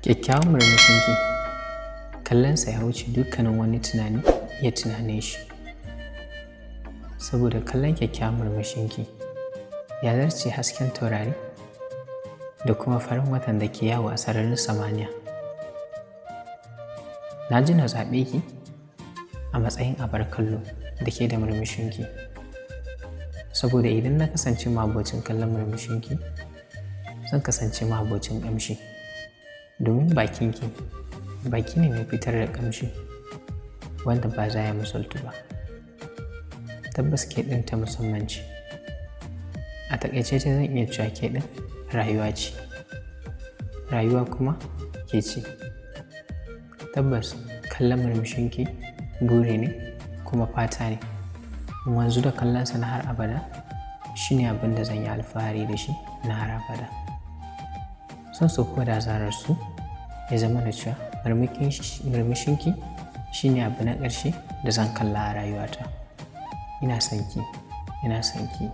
Kyakkyawan murmushinki, kallonsa ya wuce dukkanin wani tunani iya tunanin shi. Saboda kallon kyakkyawan murmushinki ya zarce hasken taurari da kuma farin watan da ke yawo a sararin samaniya. Na ji na zaɓe ki a matsayin abar kallo da ke da murmushinki. Saboda idan na kasance ma'abocin kallon murmushinki, zan kasance ma'abocin ƙamshi. Domin bakinki, baki ne mai fitar da ƙamshi wanda ba za ya misaltu ba. Tabbas ke ɗin ta musamman ce. A taƙaice dai zan iya cewa ke ɗin rayuwa ce, rayuwa kuma ke ce. Tabbas kallon murmushinki buri ne kuma fata ne. Wanzu da kallonsa na har abada shine abin da zan yi alfahari da shi na har abada. Son so ko da zarar su ya zama na cewa murmushinki shine abu na ƙarshe da zan kalla a rayuwata. Ina son ki, ina son ki.